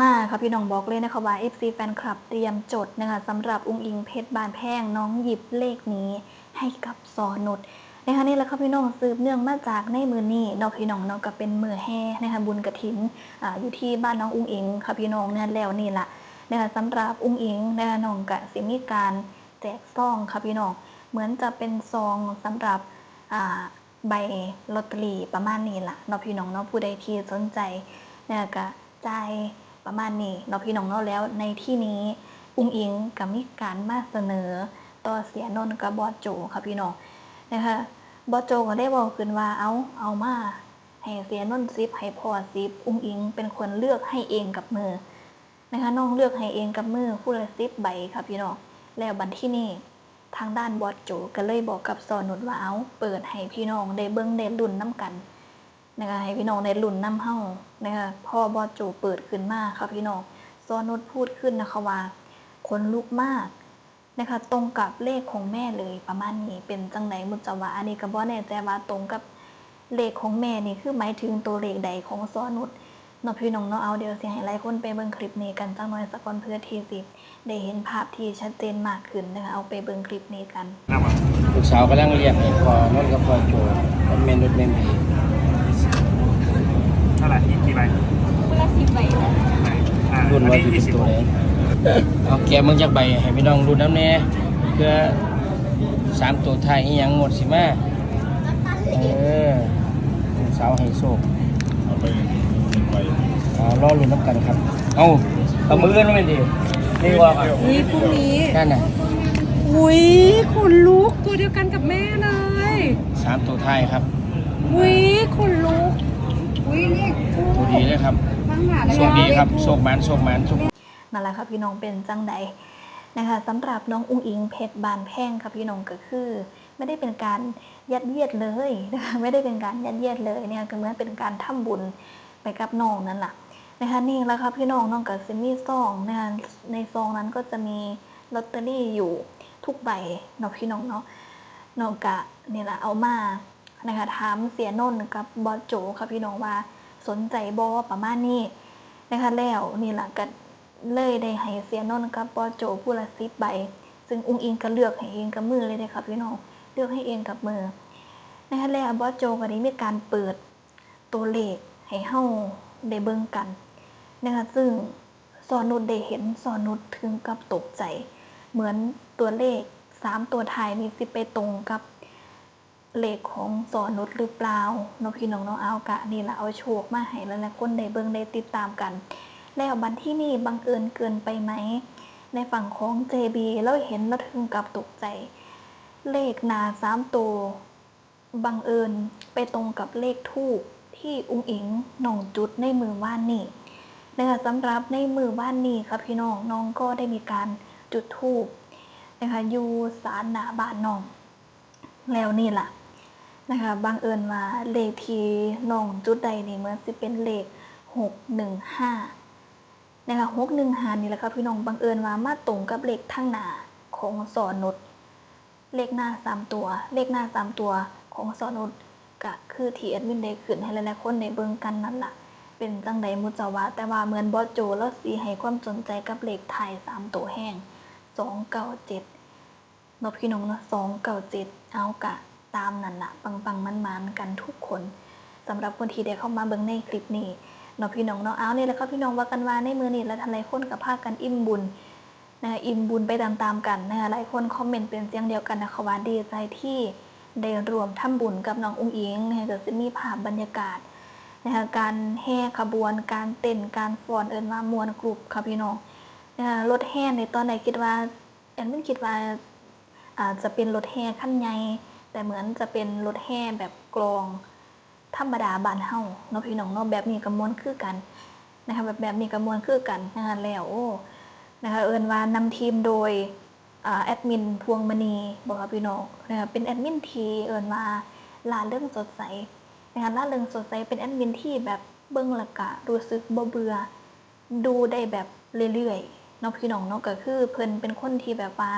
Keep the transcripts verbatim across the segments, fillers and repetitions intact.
มาค่ะพี่น้อง บอกเลยนะคะว่า เอฟซี แฟนคลับเตรียมจดนะคะ สำหรับอุ๋งอิ๋งเพชรบ้านแพง น้องหยิบเลขนี้ให้กับซอนุชนะคะ นี่แหละค่ะพี่น้อง สืบเนื่องมาจากในมื้อนี้เนาะพี่น้องเนาะ ก็เป็นมื้อแห่นะคะ บุญกฐิน อ่า อยู่ที่บ้านน้องอุ๋งอิ๋งค่ะพี่น้อง เนี่ยแล้วนี่ล่ะนะคะ สำหรับอุ๋งอิ๋งนะคะ น้องก็สิมีการแจกซองค่ะพี่น้อง เหมือนจะเป็นซองสำหรับ อ่า ใบลอตเตอรี่ประมาณนี้ล่ะเนาะพี่น้องเนาะ ผู้ใดที่สนใจนะคะ ก็จ่ายประมาณนี้เนาะพี่น้องเนาะ แล้วในที่นี้อุ๋งอิ๋งก็มีการมาเสนอต่อเสียนนท์กับบอสโจค่ะพี่น้องนะคะ บอสโจก็ได้บอกขึ้นว่า เอา เอามาให้เสียนนท์สิบ ให้พ่อสิบ อุ๋งอิ๋งเป็นคนเลือกให้เองกับมือนะคะ น้องเลือกให้เองกับมือผู้ละสิบใบค่ะพี่น้อง แล้วบัดที่นี่ทางด้านบอสโจก็เลยบอกกับซอนุชว่า เอา เปิดให้พี่น้องได้เบิ่งได้ลุ้นนำกันนะคะ ให้พี่น้องได้ลุ้นนำเฮานะคะ พอบอสโจเปิดขึ้นมาค่ะพี่น้อง ซอนุชพูดขึ้นนะคะว่า ขนลุกมากนะคะ ตรงกับเลขของแม่เลยประมาณนี้ เป็นจังใดมุจจาวา อันนี้ก็บ่แน่ใจว่าตรงกับเลขของแม่นี่คือหมายถึงตัวเลขใดของซอนุชเนาะพี่น้องเนาะ เอา เดี๋ยวสิให้หลายคนไปเบิ่งคลิปนี้กันจักหน่อยสักก่อน เพื่อที่สิได้เห็นภาพที่ชัดเจนมากขึ้นนะคะ เอาไปเบิ่งคลิปนี้กัน ลูกสาวกำลังเรียกให้พ่อนนท์กับพ่อโจกับแม่นุชแม่บี เท่าไหร่อีกกี่ใบ คนละสิบใบ อ่า รุ่นว่า อันนี้ สิเป็นตัวใดเอาแกะเบิ่งจักใบให้พี่น้องรุ่นนำแน่เพื่อสามตัวท้ายอีหยังงวดสิมาเออลูกสาวให้โชค เอาไปหนึ่งใบ อ่ารอรุ่นนำกันครับ เอาเอามือกันมาเป็นดีนี่ว่าครับ นี่พรุ่งนี้ นั่นน่ะ อุ้ยขนลุกตัวเดียวกันกับแม่เลย สามตัวท้ายครับ อุ้ยขนลุก อุ้ยเลข ตัวดีเลยครับ ข้างหลัง โชคดีครับโชคหมานโชคหมานโชค นั่นแหละค่ะพี่น้อง เป็นจังใดนะคะ สำหรับน้องอุ๋งอิ๋งเพชรบ้านแพงค่ะพี่น้อง ก็คือ ไม่ได้เป็นการยัดเยียดเลยนะคะ ไม่ได้เป็นการยัดเยียดเลยเนี่ย ก็เหมือนเป็นการทำบุญไปกับน้องนั่นแหละนะคะ นี่แหละค่ะพี่น้อง น้องก็สิมีซองนะคะ ในซองนั้นก็จะมีลอตเตอรี่อยู่ทุกใบเนาะพี่น้องเนาะ น้องก็นี่แหละเอามานะคะ ถามเสียนนท์กับบอสโจค่ะพี่น้องว่าสนใจบ่ประมาณนี้นะคะ แล้วนี่แหละก็เลยได้ให้เสียนนท์กับบอสโจผู้ละสิบใบ ซึ่งอุ๋งอิ๋งก็เลือกให้เองกับมือเลยเด้อค่ะพี่น้อง เลือกให้เองกับมือนะคะ แล้วบอสโจก็ได้มีการเปิดตัวเลขให้เฮาได้เบิ่งกันนะคะ ซึ่งซอนุชได้เห็น ซอนุชถึงกับตกใจ เหมือนตัวเลขสามตัวท้ายนี่สิไปตรงกับเลขของซอนุชหรือเปล่าเนาะพี่น้องเนาะ เอากะนี่ละเอาโชคมาให้หลายๆคนได้เบิ่งได้ติดตามกัน แล้วบัดที่นี่บังเอิญเกินไปไหม ในฝั่งของเจบี แล้วเห็นแล้วถึงกับตกใจ เลขหน้าสามตัวบังเอิญไปตรงกับเลขธูปที่อุ๋งอิ๋งน้องจุดในมื้อวานนี้นะคะ สำหรับในมื้อวานนี้ค่ะพี่น้อง น้องก็ได้มีการจุดธูปนะคะ อยู่ศาลหน้าบ้านน้อง แล้วนี่ล่ะนะคะ บังเอิญว่าเลขที่น้องจุดได้นี่เหมือนสิเป็นเลขหกหนึ่งห้านะคะ หกหนึ่งห้านี่แหละค่ะพี่น้อง บังเอิญว่ามาตรงกับเลขทางหน้าของซอนุช เลขหน้าสามตัว เลขหน้าสามตัวของซอนุชก็คือที่แอดมินได้ขึ้นให้หลายๆคนได้เบิ่งกันนั่นล่ะ เป็นจังใดหมู่เจ้าว่า แต่ว่าเหมือนบอสโจลาวสิให้ความสนใจกับเลขท้ายสามตัวแฮง สองเก้าเจ็ด เนาะพี่น้องเนาะ สองเก้าเจ็ด เอากะตามนั่นล่ะ ปังๆ หมานๆ กันทุกคน สำหรับคนที่ได้เข้ามาเบิ่งในคลิปนี้เนาะพี่น้องเนาะ เอานี่แหละค่ะพี่น้อง ว่ากันว่าในมื้อนี้หลายท่านหลายคนก็พากันอิ่มบุญนะคะ อิ่มบุญไปตามๆกันนะคะ หลายคนคอมเมนต์เป็นเสียงเดียวกันนะคะว่าดีใจที่ได้ร่วมทำบุญกับน้องอุ๋งอิ๋งนะคะ ก็สิมีภาพบรรยากาศนะคะ การแห่ขบวน การเต้น การฟ้อน เอิ้นว่าม่วนกรุบค่ะพี่น้องนะคะ รถแห่ในตอนแรกคิดว่า แอดมินคิดว่าอาจจะเป็นรถแห่คันใหญ่ แต่เหมือนจะเป็นรถแห่แบบกลองธรรมดาบ้านเฮาเนาะพี่น้องเนาะ แบบนี้ก็ม่วนคือกันนะคะ แบบแบบนี้ก็ม่วนคือกันนะคะ แล้วโอ้นะคะ เอิ้นว่านำทีมโดยอ่าแอดมินพวงมณีบ่คะพี่น้องนะคะ เป็นแอดมินที่เอิ้นว่าร่าเริงสดใสนะคะ ร่าเริงสดใส เป็นแอดมินที่แบบเบิ่งแล้วก็รู้สึกบ่เบื่อ ดูได้แบบเรื่อยๆเนาะพี่น้องเนาะ ก็คือเพิ่นเป็นคนที่แบบว่า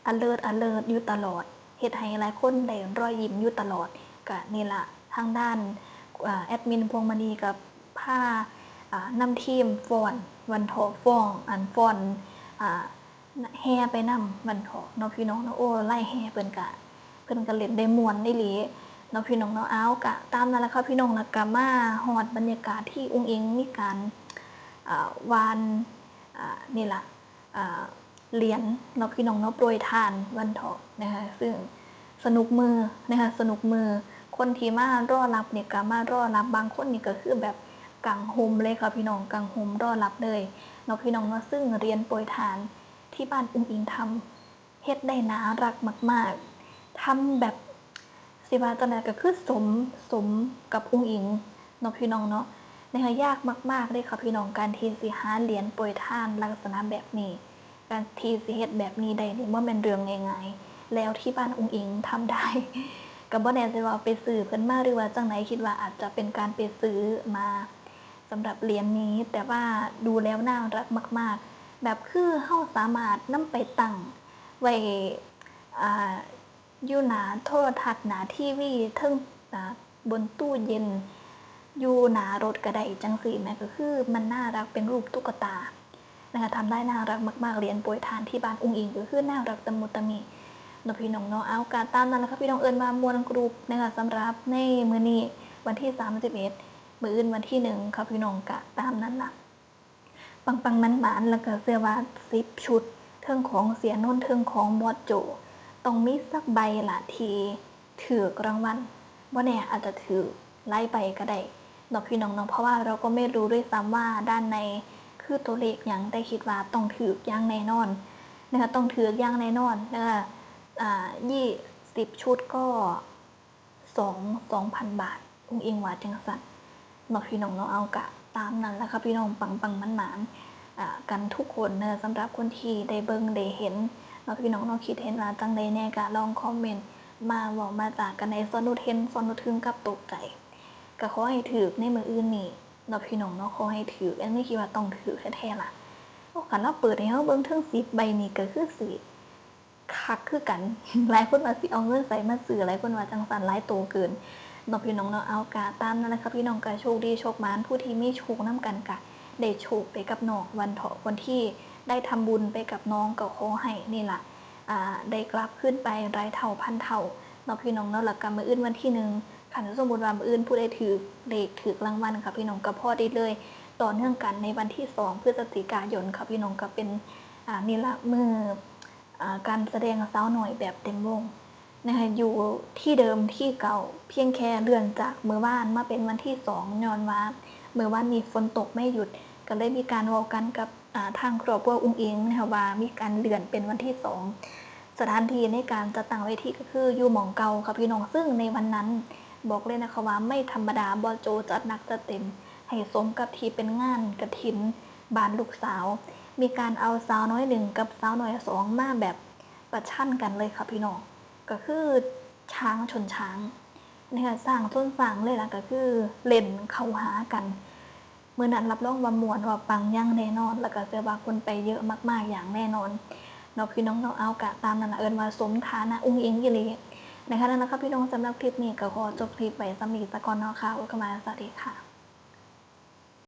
alert alert อยู่ตลอด เฮ็ดให้หลายคนได้รอยยิ้มอยู่ตลอด ก็นี่ล่ะ ทางด้านอ่าแอดมินพวงมณีก็พา อ่านำทีมฟ้อนว่าซั่นเถาะ ฟ้อน อัน ฟ้อน อ่า แห่ไปนำว่าซั่นเถาะเนาะพี่น้องเนาะ โอ้ ไล่แห่เพิ่นกะ เพิ่นกะเล่นได้ม่วนอีหลีเนาะพี่น้องเนาะ เอา กะตามนั้นล่ะค่ะพี่น้อง แล้วกะมาฮอดบรรยากาศที่อุ๋งอิ๋งมีการ อ่า หว่าน อ่า นี่ล่ะ อ่า เหรียญเนาะพี่น้องเนาะ โปรยทานว่าซั่นเถาะนะคะ ซึ่งสนุกเม่อนะคะ สนุกเม่อ คนที่มารอรับนี่กะมารอรับ บางคนนี่กะคือแบบกางห่มเลยค่ะพี่น้อง กางห่มรอรับเลยเนาะพี่น้องเนาะ ซึ่งเหรียญโปรยทานที่บ้านอุ๋งอิ๋งทำ เฮ็ดได้น่ารักมากๆ ทำแบบ สิว่าจั่งใด๋ กะคือสม สมกับอุ๋งอิ๋งเนาะพี่น้องเนาะ นะคะ ยากมากๆ เลยค่ะพี่น้อง การที่สิหาเหรียญโปรยทานลักษณะแบบนี้ การที่สิเฮ็ดแบบนี้ได้นี่บ่แม่นเรื่องง่ายๆ แล้วที่บ้านอุ๋งอิ๋งทำได้ กะบ่แน่ใจว่าไปซื้อเพิ่นมาหรือว่าจั่งใด๋ คิดว่าอาจจะเป็นการไปซื้อมา สำหรับเหรียญนี้ แต่ว่าดูแล้วน่ารักมากๆ แบบคือเฮาสามารถนำไปตั้งไว้ อ่า อยู่หน้าโทรทัศน์ หน้าทีวี เทิง อ่า บนตู้เย็น อยู่หน้ารถกะได้จั่งซี้แหม กะคือมันน่ารัก เป็นรูปตุ๊กตานะคะ ทำได้น่ารักมากๆ เหรียญโปรยทานที่บ้านอุ๋งอิ๋งกะคือน่ารักตะมุตะมิเนาะพี่น้องเนาะ เอา กะตามนั้นล่ะค่ะพี่น้อง เอิ้นว่าม่วนกรุบนะคะ สำหรับในมื้อนี้วันที่สามสิบเอ็ด มื้ออื่นวันที่หนึ่งค่ะพี่น้อง กะตามนั้นล่ะ ปังๆ หมานๆ แล้วกะเชื่อว่าสิบชุด เทิงของเสียนนท์ เทิงของบอสโจ ต้องมีสักใบล่ะที่ถืกรางวัล บ่แน่อาจจะถืกหลายใบกะได้เนาะพี่น้องเนาะ เพราะว่าเราก็ไม่รู้ด้วยซ้ำว่าด้านในคือตัวเลขหยัง แต่คิดว่าต้องถืกอย่างแน่นอนนะคะ ต้องถืกอย่างแน่นอนนะคะ อ่า ยี่สิบชุดก็ สอง สองพันบาท อุ๋งอิ๋งว่าจั่งซั้นเนาะพี่น้องเนาะ เอา กะตามนั้นล่ะค่ะพี่น้อง ปังๆ หมานๆ อ่า กันทุกคนเนาะ สำหรับคนที่ได้เบิ่งได้เห็นเนาะพี่น้องเนาะ คิดเห็นว่าจั่งใด๋แน่กะลองคอมเมนต์มาเว้ามาจากันได้ ส่วนนุชเห็น ส่วนนุชถึงกับตกใจ กะขอให้ถืกในมื้ออื่นนี้เนาะพี่น้องเนาะ ขอให้ถืก แอดมินคิดว่าต้องถืกแท้ๆ ล่ะ โอ้ คันลาวเปิดให้เฮาเบิ่งเทิงสิบใบนี่กะคือสิ คักคือกัน หลายคนว่าสิเอาเงินใสมาซื้อ หลายคนว่าจั่งซั้น หลายโตเกินเนาะพี่น้องเนาะ เอา กะตามนั้นล่ะค่ะพี่น้อง กะโชคดีโชคหมาน ผู้ที่มีโชคนำกันกะได้โชคไปกับน้องว่าซั่นเถาะ คนที่ได้ทำบุญไปกับน้องกะขอให้นี่ล่ะ อ่า ได้กลับคืนไปหลายเท่าพันเท่าเนาะพี่น้องเนาะ แล้วกะมื้ออื่นวันที่หนึ่ง คันสมมุติว่ามื้ออื่นผู้ใดถืกเลขถืกรางวัลค่ะพี่น้อง กะพอดีเลย ต่อเนื่องกันในวันที่สองพฤศจิกายนค่ะพี่น้อง กะเป็น อ่า นี่ล่ะมื้อ อ่า การแสดงสาวน้อยแบบเต็มวงนะคะ อยู่ที่เดิมที่เก่า เพียงแค่เลื่อนจากมื้อวานมาเป็นวันที่สอง ย้อนว่ามื้อวานนี้ฝนตกไม่หยุด กะเลยมีการเว้ากันกับ อ่า ทางครอบครัวอุ๋งอิ๋งนะคะ ว่ามีการเลื่อนเป็นวันที่สอง สถานที่ในการจัดตั้งเวทีกะคืออยู่หม่องเก่าค่ะพี่น้อง ซึ่งในวันนั้นบอกเลยนะคะว่าไม่ธรรมดา บอสโจจัดหนักจัดเต็ม ให้สมกับที่เป็นงานกฐินบ้านลูกสาว มีการเอาสาวน้อยหนึ่งกับสาวน้อยสองมาแบบประชันกันเลยค่ะพี่น้อง กะคือช้างชนช้างนะคะ ช้างชนช้างเลยล่ะ กะคือเล่นเข้าหากัน มื้อนั้นรับรองว่าม่วนว่าปังอย่างแน่นอน แล้วกะเชื่อว่าคนไปเยอะมากๆ อย่างแน่นอนเนาะพี่น้องเนาะ เอา กะตามนั้นล่ะ เอิ้นว่าสมฐานะอุ๋งอิ๋งอีหลีนะคะ นั่นล่ะค่ะพี่น้อง สำหรับคลิปนี้กะขอจบคลิปไว้ส่ำนี้ซะก่อนเนาะค่ะ โอเค มา สวัสดีค่ะ